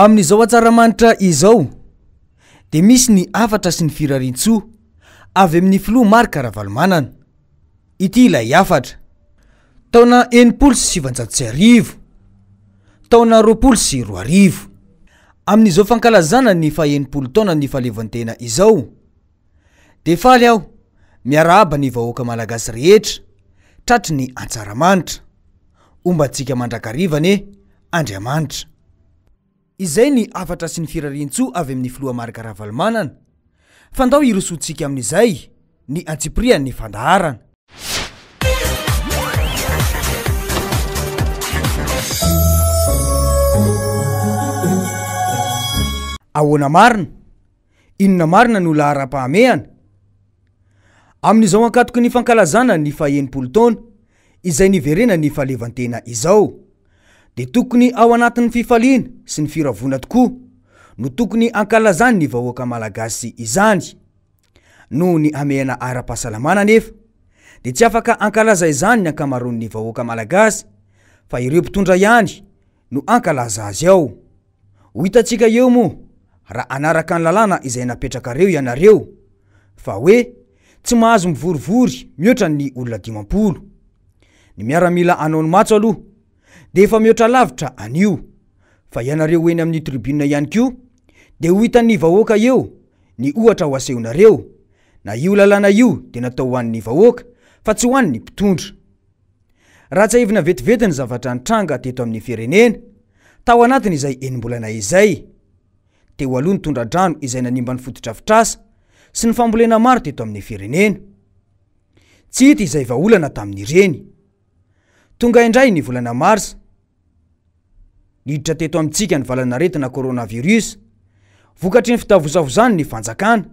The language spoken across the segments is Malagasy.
Amin'izao Antsaramanitra izao dia misy ny hafatra sy ny firariantsoa avy amin'ny filoha Marc Ravalomanana. Ity ilay hafatra. Taona 1960. Taona 2020. Amin'izao fankalazana ny faha-60 taonan'ny fahaleovantena izao dia faly aho miarahaba ny vahoaka malagasy rehetra tratry ny antsaramanitra. Homba antsika mandrakariva anie Andriamanitra. Izay ny hafatra sy ny firariantsoa avy amin'ny filoha Marc Ravalomanana. Fa ndao hirosoantsika amin'izay ny antsipirian'ny fandaharana. Ahoana marina? Inona marina no laharam-pahamehana? Amin'izao ankatoky ny fankalazana ny faha-60 taona izay niverenan'ny fahaleovantena izao, dia tokony ao anatin'ny fifaliana sy ny firavoana tokoa no tokony hankalazan'ny vahoaka malagasy izany. Noho ny hamehana ara-pahasalamana anefa dia tsy afaka hankalaza izany ny ankamaroan'ny vahoaka malagasy fa ireo mpitondra ihany no hankalaza azy ao. Ho hitantsika eo moa raha hanaraka ny lalàna izay napetrakareo ianareo fa hoe tsy mahazo mivorivory mihoatra ny olona 50. Ny miaramila hanao ny matso aloha dia efa mihoatra lavitra an'io fa ianareo eny amin'ny tribune ihany koa dia ho hitan'ny vahoaka eo ny ohatra ho asehonareo na io lalàna io dia natao ho an'ny vahoaka fa tsy ho an'ny mpitondra. Raha tsiahivina vetivety ny zavatra nitranga teto amin'ny firenena tao anatin'izay enim-bolana izay, teo aloha ny tondra-drano izay nanimba ny fotodrafitrasa sy ny fambolena maro teto amin'ny firenena. Tsy hita izay vahaolana tamin'ireny. Tonga indray ny volana marsa, niditra teto amintsika ny valanaretina coronavirus, vokatry ny fitavozavozan'ny fanjakana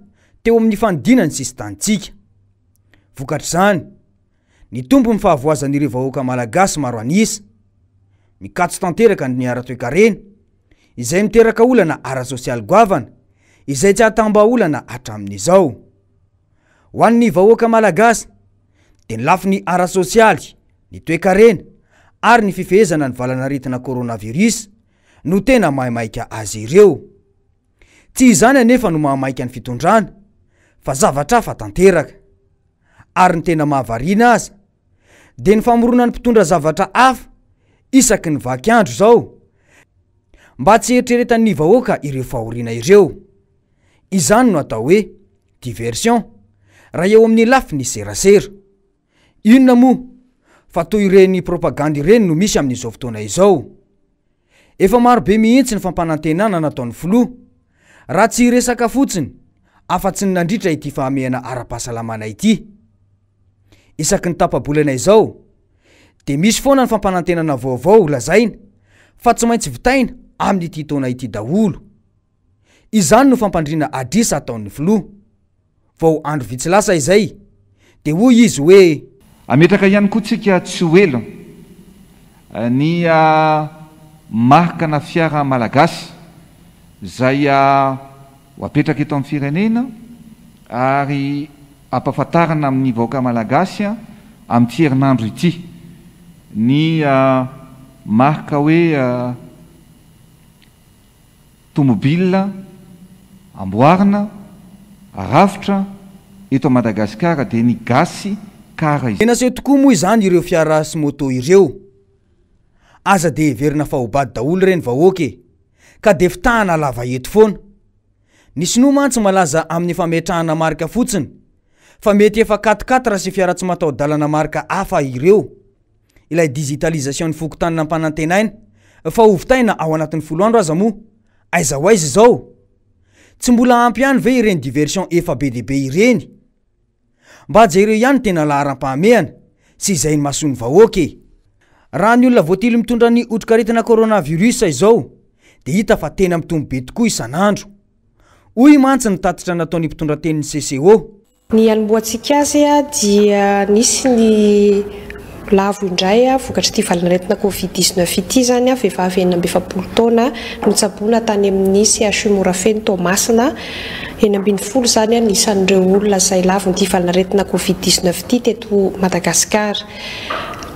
teo amin'ny fanodina ny sisin-tanintsika. Vokatr'izany, nitombo ny fahavoazan'ireo vahoaka malagasy maro an'isa. Mikatso tanteraka ny ara-toekarena, izay miteraka olana ara-sosialy goavana, izay tsy ahatam-bahaolana hatramin'izao. Ho an'ny vahoaka malagasy, dia ny lafiny ara-sosialy, ny toekarena ary ny fifehezana ny valanaretina coronavirus no tena maimaika azy ireo. Tsy izany anefa no mahamaika ny fitondrana fa zavatra hafa tanteraka. Ary ny tena mahavariana aza dia ny famoronan'ny mpitondra zavatra hafa isaky ny vaky andro izao mba tsy hieritreretan'ny vahoaka ireo fahoriana ireo. Izany no atao hoe diversion raha eo amin'ny lafiny serasera. Inona moa fa toy ireny propagandy ireny no misy amin'izao fotoana izao. Efa maro be mihitsy ny fampanantenana nataon'ny filoha, raha tsy hiresaka fotsiny afa-tsy ny nandritra ity fahamehana ara-pahasalamana ity. Isaky ny tapa-bolana izao dia misy foana ny fampanantenana vaovao lazaina fa tsy maintsy vitaina amin'ity taona ity daholo. Izany no fampandriana adrisa ataon'ny filoha. Vao andro vitsy lasa izay, dia hoy izy hoe. Hametraka ihany koa tsika tsy ho ela ny marika-na fiara malagasy izay ho apetraka eto amin'ny firenena ary hampahafantarina amin'ny vahoaka malagasy amin'ity herinandro ity ny marika hoe Tomobile amboarina, arafitra eto Madagasikara dia ny Gasy car izay. Tena seho tokoa moa izany ireo fiara sy moto ireo. Aza dia heverina fa ho bado daholo re ny vahoaka e! Ka dia fitahana lava eto foana. Ny sinoa mantsy malaza amin'ny fametrahana marika fotsiny fa mety efa quatre quatre sy fiara tsy mataho-dalana marika hafa ireo. Ilay digitalisation ny fokontany nampanantenaina fa ho vitaina ao anatin'ny folo andro aza moa aiza ho aiza izao? Tsy mbola ampy ihany ve ireny diversion efa be dia be ireny? Mba jereo ihany tena laharam-pahamehana sy izay imasoan'ny vahoaka e! Raha ny olona voatily mitondra ny otrikaretina coronavirus izao dia hita fa tena mitombo be tokoa isan'andro. Hoy mantsy ny tatitra nataon'ny mpitondra tenin'ny CCO. Ny hanombohantsika azy dia nisy ny lavo indray vokatr'ity valanaretina Covid 19 ity izany, vehivavy 46 taona notsaboina tany amin'ny CHU Morafeno Toamasina. 16 izany ny isan'ireo olona izay lavon'ity valanaretina Covid 19 ity teto Madagasikara.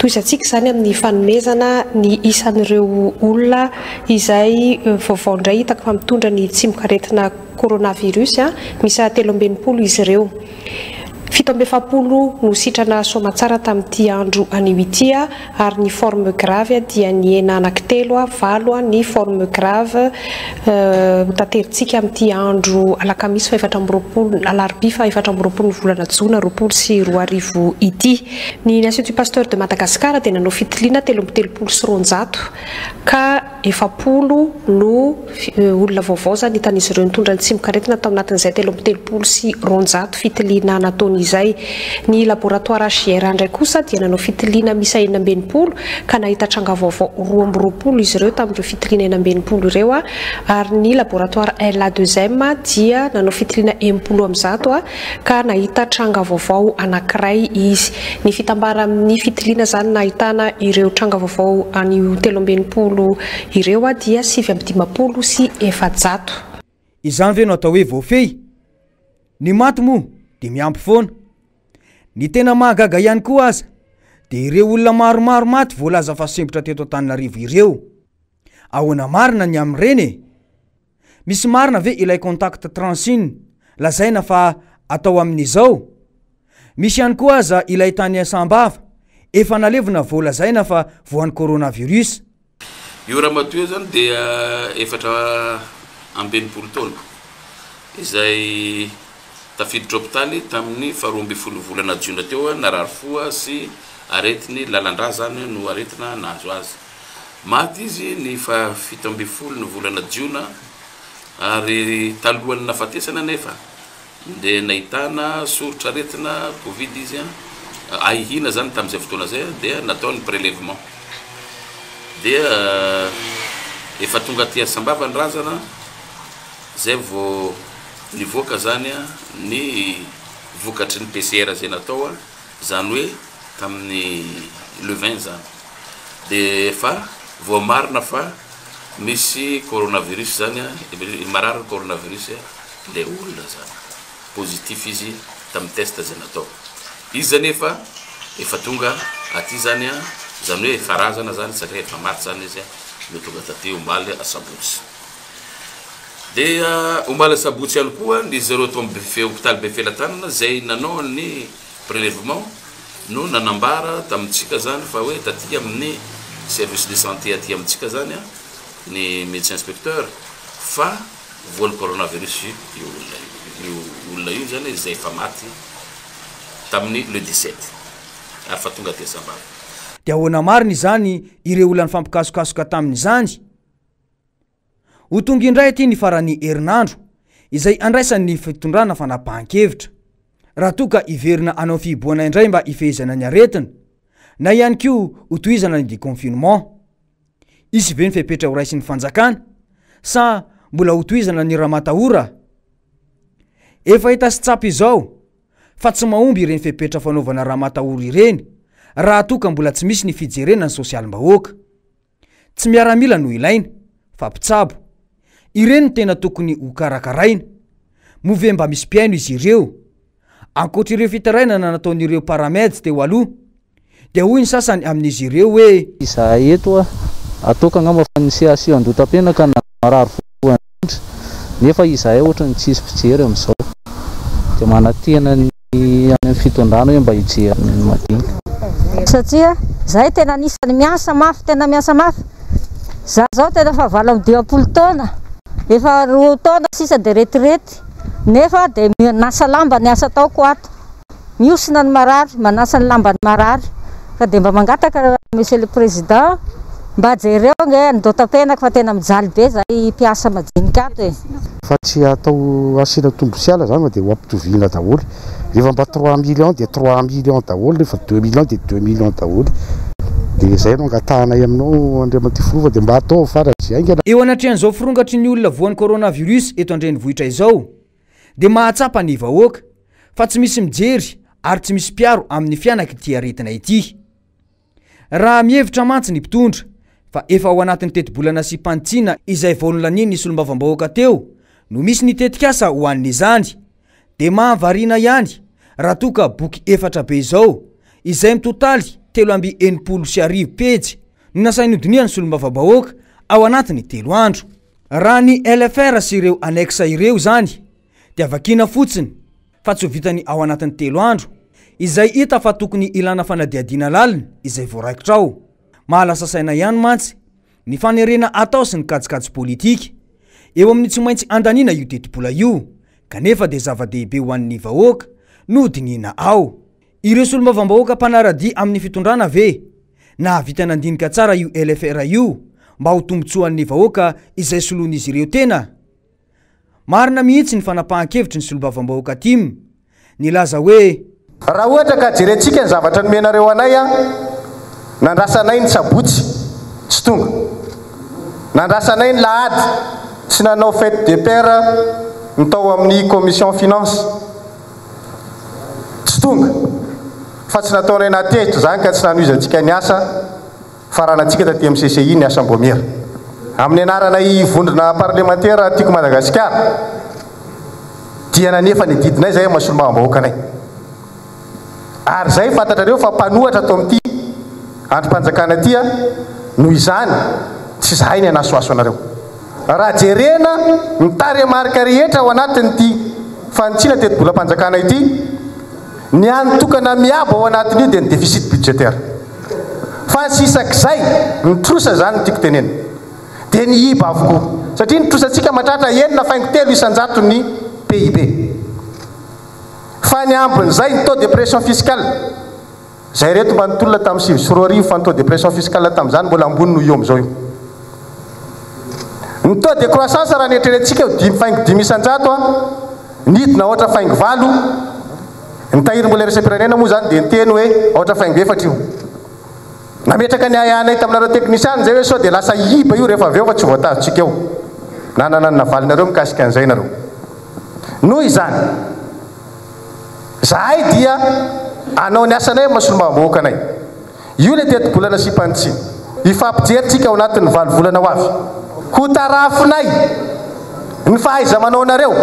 Tohizantsika izany amin'ny fanomezana ny isan'ireo olona izay vaovao indray hitako fa mitondra ny tsimokaretina coronavirus. Miisa 63 izy ireo. 47 no sitrana soamatsara tamin'ity andro anio ity ary ny forme grave dia nihena anankitelo, valo ny forme grave hotaterintsika amin'ity andro alakamisy faha-24, alarobia faha-24 ny volana jona 2020 ity. Ny Institut Pasteur de Madagascar dia nanao fitiliana 233 ka 40 no olona vaovao izany hitan'izy ireo nitondra ny tsimokaretina tao anatin'izay 233 fitiliana nataony izay. Ny laboratoara HJRA indray kosa dia nanao fitiliana miisa 66 ka nahita tranga vaovao 22 izy ireo tamin'ireo fitiliana 66 ireo ary ny laboratoara LA2M dia nanao fitiliana 160 ka nahita tranga vaovao anankiray izy. Ny fitambaran'ny fitiliana izany nahitana ireo tranga vaovao an'io 63 ireo dia 459. Izany ve no atao hoe voafehy? Ny maty moa dia miampy foana. Ny tena mahagaga ihany koa aza dia ireo olona maromaro maty voalaza fa sempotra teto Antananarivo ireo. Ahoana marina ny amin'ireny e? Misy marina ve ilay contact tracing lazaina fa atao amin'izao? Misy ihany koa aza ilay tany Sambava efa nalevina vao lazaina fa voan'ny coronavirus. Io ramatoa io zany dia 64 taona izay tafiditra hopitaly tamin'ny faharoa ambin'ny folo volana jiona teo, narary fo sy aretin'ny lalan-drà zany no aretina nahazo azy. Maty izy ny faha 17 ny volana jiona ary talohan'ny nahafatesany anefa dia nahitana soritr'aretina covid izy, ahiana zany tamin'izay fotoana izay dia natao ny prélèvement dia efa tonga aty Sambava ny razana zay vao nivoaka zany ny vokatry ny PCR zay natao, zany hoe tamin'ny le 20 zany dia efa voamarina fa misy coronavirus zany, marary coronavirus le olona zany, positif izy tamin'ny test zay natao. Izy zany efa tonga aty zany, zany hoe efa razana zany satria efa maty zany izy no tonga taty omaly asabotsy. Dia omaly asabotsy ihany koa ny zareo tao amin'ny hopitaly Befelatanana zay nanao ny prélèvement no nanambara tamintsika zany fa hoe taty amin'ny service de santé aty amintsika zany ny médecin inspecteur fa voan'ny coronavirus io olona io, olona io zany zay efa maty tamin'ny le 17 ary fa tonga aty Sambava. Dia ahoana marina izany ireo olona nifampikasokasoka tamin'izany? Ho tonga indray aty ny faran'ny herinandro izay andraisan'ny fitondrana fanapahan-kevitra. Raha toa ka hiverina hanao fihibohana indray mba hifehezana ny aretina, na ihany koa hotohizana ny déconfinement. Hisy ve ny fepetra horaisin'ny fanjakana sa mbola hotohizana ny ramatahora? Efa hita sy tsapa izao fa tsy mahomby ireny fepetra fanaovana ramatahora ireny raha toa ka mbola tsy misy ny fijerena ny sosialim-bahoaka. Tsy miaramila no ilaina fa mpitsabo. Ireny no tena tokony ho karakaraina. Moa ve mba misy mpihaino izy ireo? Ankoatra ireo fitarainana nataon'ireo Paramed teo aloha, dia hoy ny sasany amin'izy ireo hoe. Izahay eto ataoko angamba fa ny CHU Andohatapenaka no marary voa indrindra nefa izahay ohatran'ny tsisy mpijery amin'izao dia manantena ny any amin'ny fitondrana hoe mba hijery ny madinika. Satria zahay tena anisan'ny miasa mafy, tena miasa mafy. Za zao tena efa 58 taona, efa 2 taona sisa dia retirety, nefa dia manasa lamba ny asa ataoko ato. Mihosina ny marary, manasa ny lamban'ny marary. Ka dia mba mangataka Monsieur le Président, mba jereo ange Andohatapenaka fa tena mijaly be zahay mpiasa madinika ato e. Fa tsy atao asiana tombo sy ala zany fa dia ho ampitoviana daholo. Rehefa mba 3 millions dia 3 millions daholo, rehefa 2 millions dia 2 millions daholo. Dia izay no angatahanay aminao Andriamatoa Filoha fa dia mba ataovy faran'izay haingana. Eo anatrehan'izao firongatry ny olona voan'ny coronavirus eto an-drenivohitra izao dia mahatsapa ny vahoaka fa tsy misy mijery ary tsy misy mpiaro amin'ny fianak'ity aretina ity. Raha mihevitra mantsy ny mpitondra fa efa ao anatin'ny tetibolana sy panitsiana izay vao nolanian'ny solombavambahoaka teo no misy ny tetikasa ho an'izany dia mahavariana ihany raha toa ka boky efatra be izao izay mitotaly. 1063 pejy no nasainy hodinihan'ny solombavambahoaka ao anatin'ny telo andro. Raha ny LFR sy ireo annexe ireo izany dia vakiana fotsiny fa tsy ho vitany ao anatin'ny telo andro, izay hita fa tokony ilana fanadihadiana lalina izay voaraikitra ao. Mahalasa saina ihany mantsy ny fanerena atao sy ny kajikajy politika eo amin'ny tsy maintsy andaniana io tetibola io kanefa dia zava-dehibe ho an'ny vahoaka no dinihina ao. Ireo solombavambahoaka mpanara-dia amin'ny fitondrana ve nahavita nandinika tsara io LFR io mba ho tombontsoan'ny vahoaka izay soloin'izy ireo tena? Marina mihitsy ny fanapahan-kevitry ny solombavambahoaka tim nilaza hoe. Raha ohatra ka jerentsika ny zavatra nomenareo anay an, nandrasanay ny sabotsy, tsy tonga. Nandrasanay ny lahady, tsy nanao fête des pères ny tao amin'ny commission finance, tsy tonga. Fa tsy nataonay nahatezitra izany ka tsy nanohizantsika ny asa. Faranantsika taty amin'ny CCI ny asam-boamiera. Amin'ny anaranay vondrona parlemantera Tiako Madagasikara dia nanefa ny adidinay izahay amin'ny maha solombavambahoaka anay. Ary izay fantatrareo fa mpanohatra ato amin'ity andrim-panjakana ity noho izany tsy izahay ny hanasohaso anareo. Raha jerena ny tarehimarika rehetra ao anatin'ity fanitsiana tetibolam-panjakana ity, ny hany tokana miabo ao anatin'io dia ny déficit budgétaire. Fa ny sisak'izay, ny trosa izany no tiako tenenina, dia nihiba avokoa. Satria ny trosantsika mahatratra 6,3 isan-jaton'ny PIB. Fa ny ambin'izay, ny taux de pression fiscale, izay ireto mba nitolona tamin'ny 2009 fa ny taux de pression fiscale tamin'izany mbola ambony noho io amin'izao io. Ny taux de croissance raha ny eritreretintsika eo 5,5 isan-jato, nidina aotra faingo valo. Ny tahirim-bola iraisam-pirenena moa izany dia niteny hoe aotra faingo efatra io. Nametraka ny ahiahinay taminareo teknisiana izay hoe sao dia lasa hiiba io rehefa avy eo fa tsy voatazontsika eo. Nanana ny navalinareo mikasika an'izay nareo. Noho izany, zahay dia hanao ny asanay amin'ny maha solombavambahoaka anay. Io ilay tetibola nasiam-panitsiana. Hifampijery tsika ao anatin'ny valo volana ho avy. Ho tarafinay ny fahaiza-manaonareo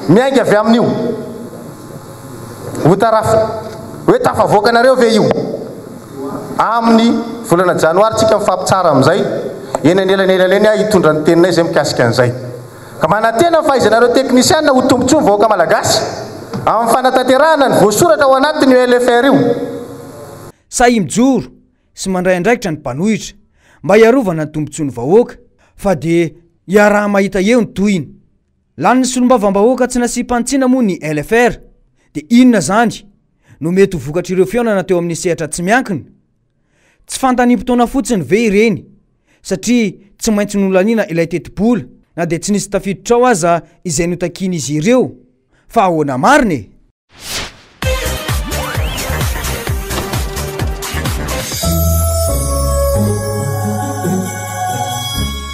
miainga avy amin'io. Ho tarafina. Hoe tafavoakanareo ve io? Amin'ny volana janoary tsika mifampitsara amin'izay. Eny anelanelana eny aho hitondra ny teninay izay mikasika an'izay. Ka manantena ny fahaizanareo teknisiana ho tombontsoa ny vahoaka malagasy amin'ny fanatanterahana ny voasoratra ao anatin'io LFR io. Sahy mijoro sy mandray andraikitra ny mpanohitra mba hiarovana ny tombontsoan'ny vahoaka fa dia iaraha-mahita eo ny tohiny. Lanin'ny solombavambahoaka tsy nasiam-panitsiana moa ny LFR dia inona izany no mety ho vokatr'ireo fihaonana teo amin'ny sehatra tsy miankina? Tsy fandaniam-potoana fotsiny ve ireny satria tsy maintsy nolaniana ilay tetibola na dia tsy nisy tafiditra ao aza izay notakian'izy ireo? Fa ahoana marina e?